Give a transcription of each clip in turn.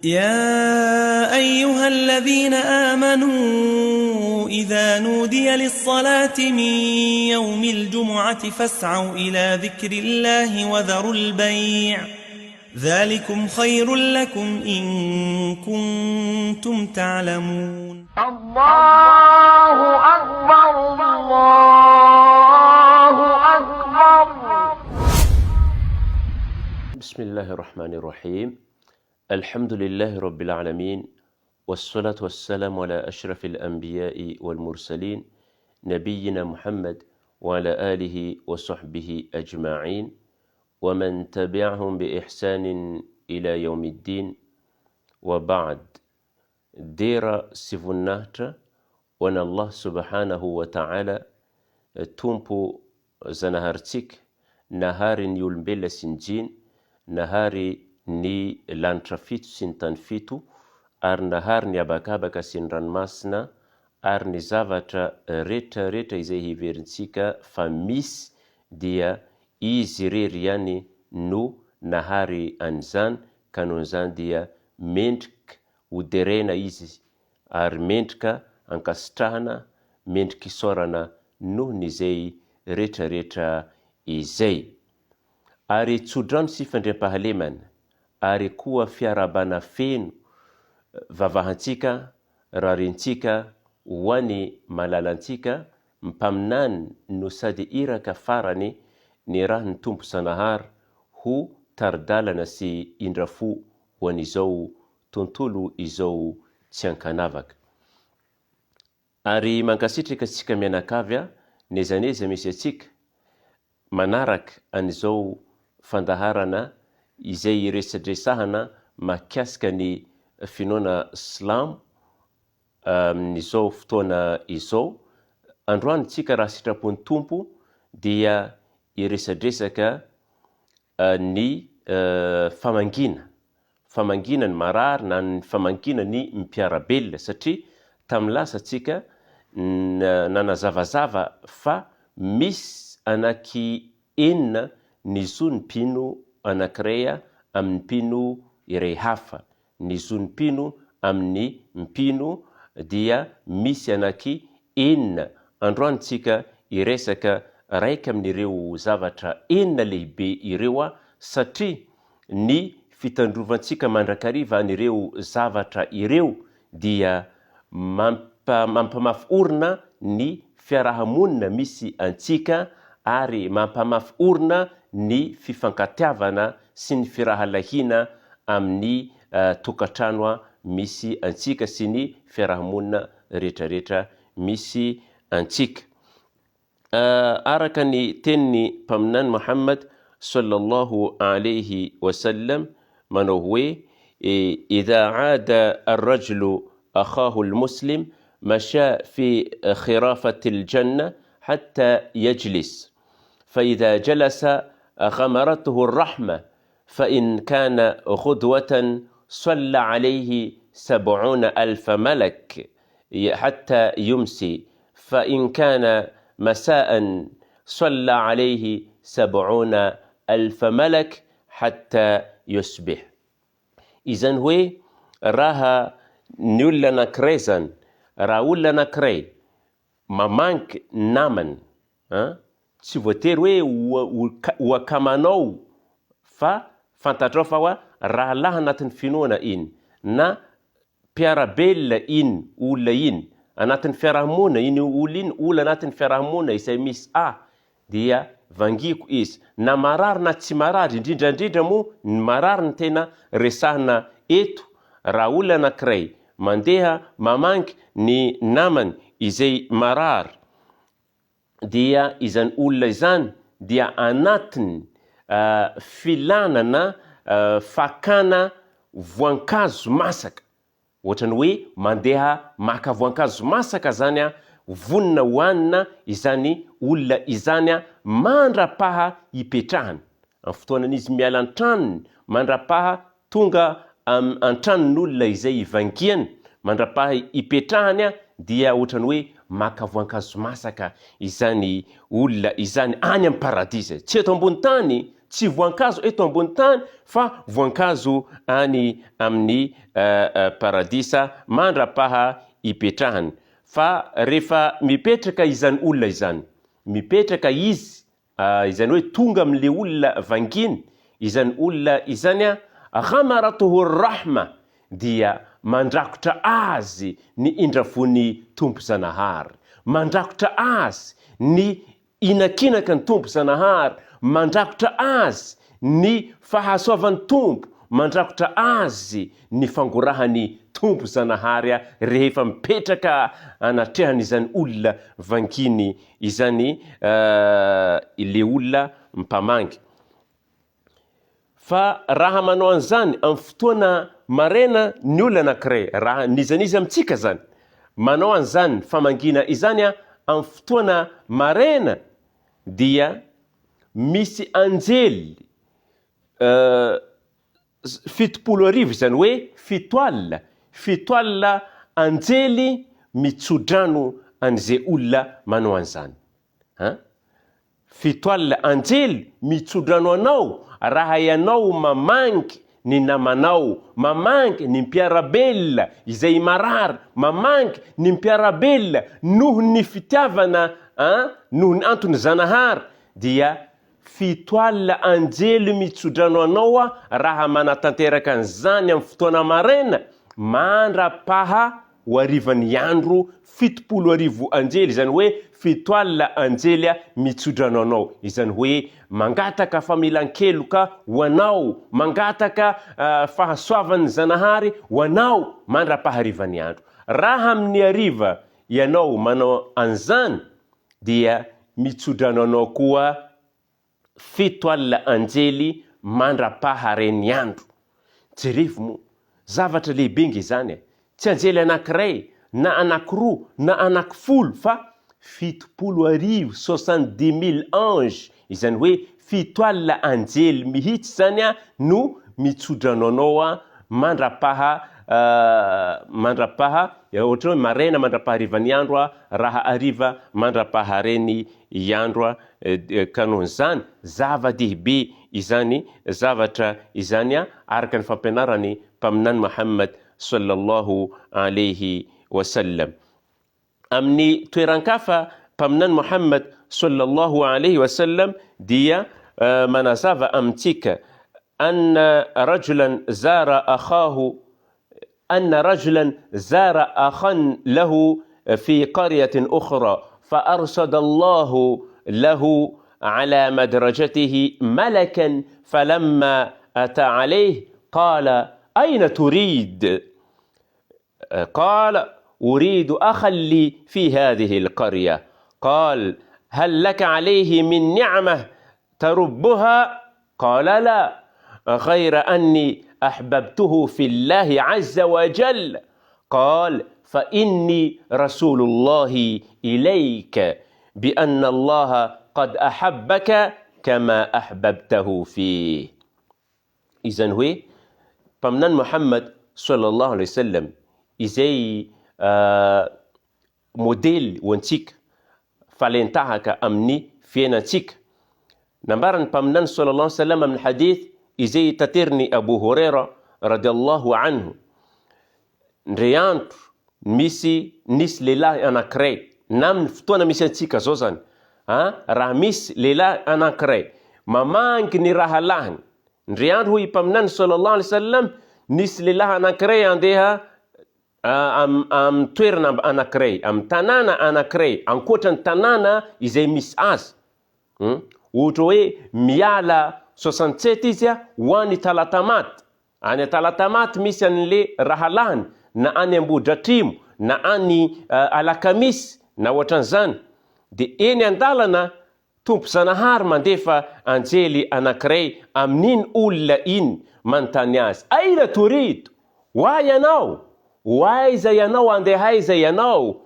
يا أيها الذين آمنوا إذا نودي للصلاة من يوم الجمعة فاسعوا إلى ذكر الله وذروا البيع ذلكم خير لكم إن كنتم تعلمون. الله أكبر الله أكبر. بسم الله الرحمن الرحيم الحمد لله رب العالمين والصلاة والسلام على أشرف الأنبياء والمرسلين نبينا محمد وعلى آله وصحبه أجمعين ومن تبعهم بإحسان إلى يوم الدين وبعد Dera sy voninahitra ho an'Allah subhanahu wa ta'ala Tompo Zanaharintsika nahary ny olombelona sy ny jiny, nahary ny lanitra fito sy ny tany fito, ary nahary ny habakabaka sy ny ranomasina ary ny zavatra rehetra rehetra izay heverintsika fa misy dia Izy irery ihany no nahary an'izany ka noho izany dia mendrika ho derena Izy ary mendrika ankasitrahana, mendrika isaorana noho ny izay rehetra rehetra izay. Ary tsodrano sy fandriampahalemana ary koa fiarahabana feno vavahantsika, rarintsika ho any malalantsika Mpaminany no sady iraka farany nirahin'ny Tompo Zanahary ho tari-dalana sy indra fo ho an'izao tontolo izao tsy ankanavaka. Ary mankasitraka antsika mianakavy a, n'aiza n'aiza misy antsika, manaraka an'izao fandaharana izay iresadresahana mahakasika ny finoana silamo amin'izao fotoana izao. Androany tsika raha sitrapon'ny Tompo dia hiresadresaka ny famangiana, famangiana ny marary na ny famangiana ny mpiara-belona satria tamin'ny lasa tsika nanazavazava fa misy anaky enina ny zon'ny mpino anankiray amin'ny mpino iray hafa. Ny zon'ny mpino amin'ny mpino dia misy anaky enina. Androany tsika hiresaka raika amin'ireo zavatra enina lehibe ireo satria ny fitandrovantsika mandrakariva an'ireo zavatra ireo dia mampamafy orina ny fiaraha-monina misy antsika ary mampamafy orina ny fifankatiavana sy ny firahalahiana amin'ny tokantrano misy antsika sy ny fiaraha-monina rehetrarehetra misy antsika. Araka ny tenin'ny Mpaminany Mohamad sallallahu alayhi wa sallam manao hoe, Idha aada ar-rajulu akhahu al-muslim masha fi khirafati al-janna hatta yajlis fa idha jalasa ghamaratuhu ar-rahma fa in kana ghudwatan salla alayhi sab'una alfa malak hatta yumsi fa in kana masa'an salla alayhi sab'una alfa malak hatta yusbih. Izany hoe raha ny olona anankiray izany, raha olona anankiray mamangy namany an, tsy voatery hoe ho akamanao fa fantatrao fa hoa rahalahy anatin'ny finoana iny na mpiara-belona iny olona iny, anatin'ny fiarahamonina, iny olona iny olona anatin'ny fiarahamonina izay misy ahy dia vangiako izy na marary na tsy marary, indrindra indrindra moa ny marary no tena resahina eto, raha olona anankiray mandeha mamangy ny namany izay marary dia izany olona izany dia anatin'ny filana na fakana voankazo masaka, ohatran'ny hoe mandeha maka voankazo masaka zany vonona hohanina izany olona izany mandra-paha hipetrahany, amin'ny fotoanan'izy miala an-tranony mandra-paha Tonga an-tranon'olona izay ivangiany mandra-paha ipetrahany dia ohatran'ny hoe maka voankazo masaka izany olona izany any amin'ny paradisa. Tsy eto ambony tany, Tsy voankazo eto ambony tany fa voankazo any amin'ny paradisa mandra-paha ipetrahany. Fa rehefa mipetraka izany olona izany, mipetraka izy Izany hoe tonga amin'ilay olona vanginy izany olona izany, ghamaratuhu rahma, dia mandrakotra azy ny indrafon'ny Tompo Zanahary, mandrakotra azy ny inakinaka ny Tompo Zanahary, mandrakotra azy ny fahasoavan'ny Tompo, mandrakotra azy ny fangorahan'ny Tompo Zanahary rehefa mipetraka anatrehan'izany olona vanginy izany le olona mpamangy. Fa raha manao an'izany amin'ny fotoana maraina ny olona anankiray, raha n'iza n'iza amintsika zany, manao an'izany famangiana izany amin'ny fotoana maraina dia misy anjely 1070 izany hoe 70, 70 anjely mitsodrano an'izay olona manao an'izany. An? 70 anjely mitsodrano anao raha ianao mamangy ny namanao, mamangy ny mpiara-belona izay marary, mamangy ny mpiara-belona noho ny fitiavana an, noho ny antony Zanahary dia 70 anjely mitsodrano anao aho raha manatanteraka an'izany amin'ny fotoana maraina mandra-paha ho harivan'ny andro, 1070 anjely, izany hoe 70 anjely mitsodrano anao, izany hoe mangataka famelan-keloka ho anao, mangataka fahasoavan'ny Zanahary ho anao mandra-paharivan'ny andro. Raha amin'ny hariva ianao manao an'izany dia mitsodrano anao koa 70 anjely mandra-paharen'ny andro. Jerevo moa, zavatra lehibe nge izany e! Tsy anjely anankiray, na anankiroa, na anankifolo, fa 1070, 70 000 anges, izany hoe 70 anjely mihitsy izany no mitsodrano anao mandra-paha mandra-paha, ohatra hoe maraina mandra-paharivan'ny andro, raha hariva mandra-pahareny andro, ka noho izany, zava-dehibe izany zavatra izany araka ny fampianaran'ny Mpaminany Mohammed sallallahu alaihi wa sallam. Amin'ny toeran-kafa, Mpaminany Mohammed sallallahu alaihi wa sallam dia manazava amintsika, Anna rajulan zara akhahu anna rajulan zara akhan lahu fi qaryatin ukhra fa arsada Allahu lahu ala madrajatihi malakan falamma ata alayhi qala ayna turid قال أريد أخا لي في هذه القرية قال هل لك عليه من نعمة تربها قال لا غير أني أحببته في الله عز وجل قال فإني رسول الله إليك بأن الله قد أحبك كما أحببته فيه Izany hoe, Mpaminany Muhammad Sallallahu Alaihi Wasallam izay modely ho antsika, falen-tahaka amin'ny fiainantsika. Nambaran'ny Mpaminany Sallallahu Alaihi Wasallam amin'ny hadith izay taterin'i Abu Huraira Radiallahu Anhu, Ndray andro misy nisy lehilahy anankiray, na amin'ny fotoana misy antsika zao zany, an, raha misy lehilahy anankiray mamangy ny rahalahiny, ndray andro hoy i Mpaminany sallallahu alaihi wasallam, nisy lehilahy anankiray andeha am, amin'ny toerana anankiray, amin'ny tanàna anankiray, ankoatra ny tanàna izay misy azy. Hum, ohatra hoe miala 67 izy ho any Talatamaty, Any Talatamaty misy anle rahalahiny na any Ambohidratrimo na any Alakamisy na ohatran'izany de eny andalana Tompo Zanahary mandefa anjely anakiray amin'iny olona iny manontany azy aina torito ho ahy ianao ho aiza ianao andeha aiza ianao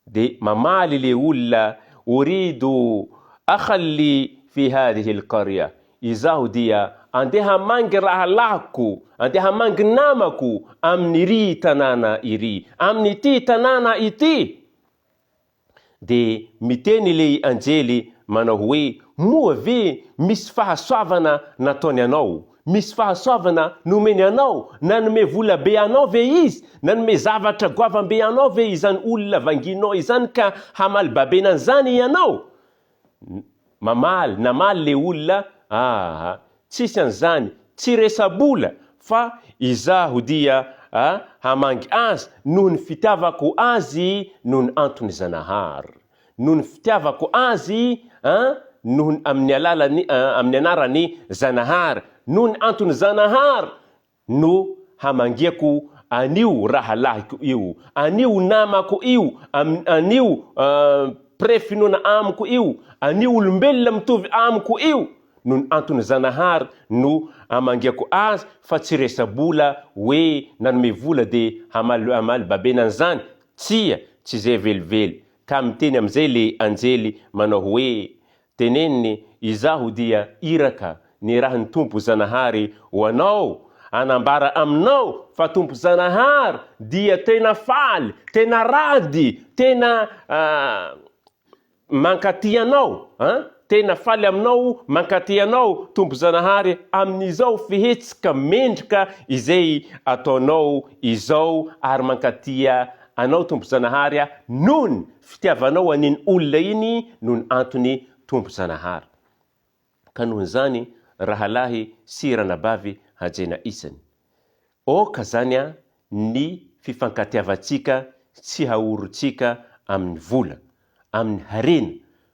Dia mamaly ilay olona, Uridu akhan li fi hadhihi al-qarya, Izaho dia andeha hamangy rahalahiko, andeha hamangy namako amin'iry tanàna iry, amin'ity tanàna ity. Dia miteny ilay anjely manao hoe, Moa ve misy fahasoavana nataony anao? Misy fahasoavana nomeny anao? Nanome vola be anao ve izy? Nanome zavatra goavam-be anao ve izany olona vanginao izany ka hamaly babena an'izany ianao? Mamaly, namaly le olona, aa, tsisy an'izany, tsy resa-bola fa izaho dia hamangy azy noho ny fitiavako azy noho ny antony Zanahary. Noho ny fitiavako azy an, noho ny amin'ny alalan'ny amin'ny anaran'i Zanahary, noho ny antony Zanahary no hamangiako an'io rahalahiko io, an'io namako io, an'io mpiray finoana amiko io, an'io olombelona mitovy amiko io, noho ny antony Zanahary no amangiako azy fa tsy resa-bola hoe nanome vola de hamaly hamaly babena an'izany, tsia, tsy izay velively. Ka miteny amin'izay le anjely manao hoe, Teneniny, Izaho dia iraka nirahin'ny Tompo Zanahary ho anao, hanambara aminao fa Tompo Zanahary dia tena faly, tena rady, tena mankaty anao, an, tena faly aminao, mankaty anao Tompo Zanahary amin'izao fihetsika mendrika izay ataonao izao ary mankatia anao Tompo Zanahary noho ny fitiavanao an'iny olona iny noho ny antony Tompo Zanahary. Ka noho izany rahalahy sy ranabavy hajaina isany. Aoka zany an ny fifankatiavantsika tsy haorintsika amin'ny vola, amin'ny harena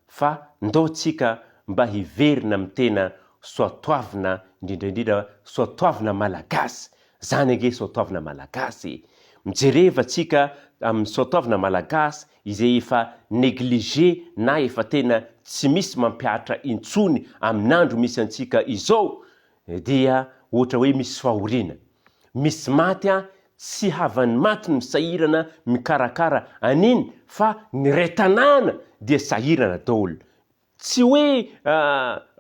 fa ndao tsika mba hiverina amin'ny tena soatoavina indrindra indrindra soatoavina malagasy Zany ange soatoavina malagasy e! Mijereva tsika amin'ny soatoavina malagasy izay efa negligé na efa tena tsy misy mampihatra intsony amin'ny andro misy antsika izao dia ohatra hoe misy fahoriana, misy maty an, tsy havan'ny maty no sahirana mikarakara an'iny fa ny ray tanàna dia sahirana daholo. Tsy hoe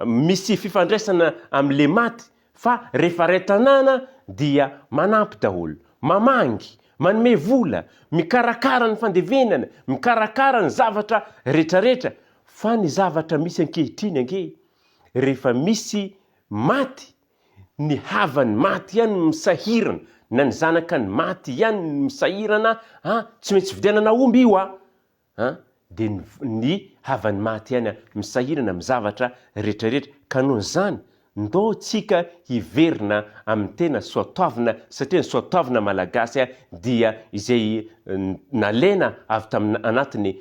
misy fifandraisana amin'le maty fa rehefa ray tanàna dia manampy daholo, mamangy, manome vola, mikarakara ny fandevenana, mikarakara ny zavatra retraretra fa ny zavatra misy ankehitriny ange rehefa misy maty ny havan'ny maty ihany no misahirana na ny zanaka ny maty ihany no misahirana an, tsy maintsy vidianana omby io an! An, dia ny ny havan'ny maty ihany an, misahirana amin'ny zavatra rehetrarehetra, ka noho izany, ndao tsika hiverina amin'ny tena soatoavina, satria ny soatoavina malagasy an dia izay nalaina avy tamin'ny anatin'ny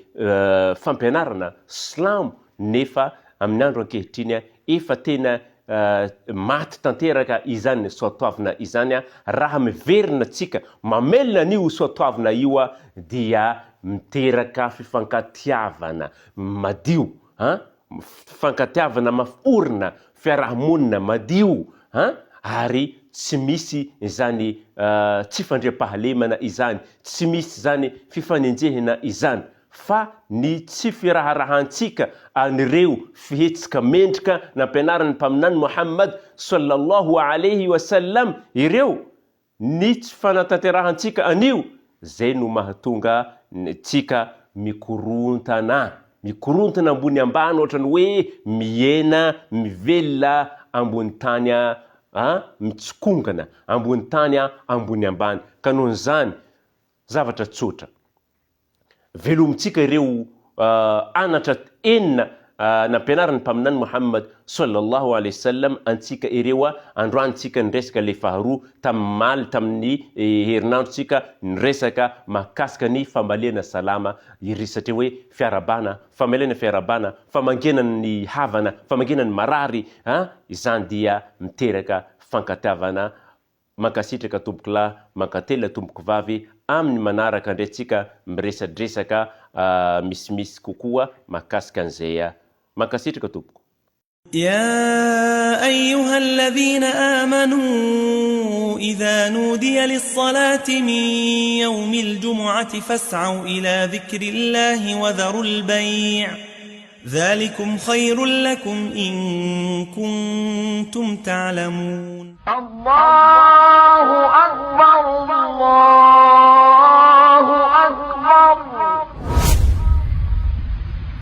fampianarana silamo, nefa amin'ny andro ankehitriny an, efa tena Maty tanteraka izany soatoavina izany raha miverina tsika mamelona an'io soatoavina io dia miteraka fifankatiavana madio an, fifankatiavana mafy orina, fiarahamonina madio an, ary tsy misy izany tsy fandriampahalemana izany, tsy misy izany fifanenjehina izany. fa ny tsy firaharahantsika an'ireo fihetsika mendrika nampianarin'ny Mpaminany Mohammad Sallallahu alaihi wa sallam ireo, ny tsy fanatanterahantsika an'io, zay no mahatonga antsika mikorontana, mikorontana ambony ambany ohatran'ny hoe mihena mivelona ambony tany a, mitsikongana ambony tany ambony ambany, ka nohon'izany zavatra tsotra. Velomintsika ireo anatra enina nampianarin'ny Mpaminany Muhammad Sallallahu alaihi wasallam antsika ireo androany tsika niresaka le faharoa tamin'ny maly tamin'ny herinandro tsika niresaka mahakasika ny famaliana salama iry satria hoe fiarabana famelana fiarabana famangiana ny havana famangiana ny marary a izany dia miteraka fankatiavana Mankasitraka tompokolahy, mankatelina tompokovavy, aminy manaraka ndray tsika miresadresaka misimisy kokoa mahakasika an'izay. Mankasitraka tompoko. يا أيها الذين آمنوا إذا نودي للصلاة من يوم الجمعة فاسعوا إلى ذكر الله وذروا البيع ذلكم خير لكم إن كنتم تعلمون الله أكبر الله أكبر.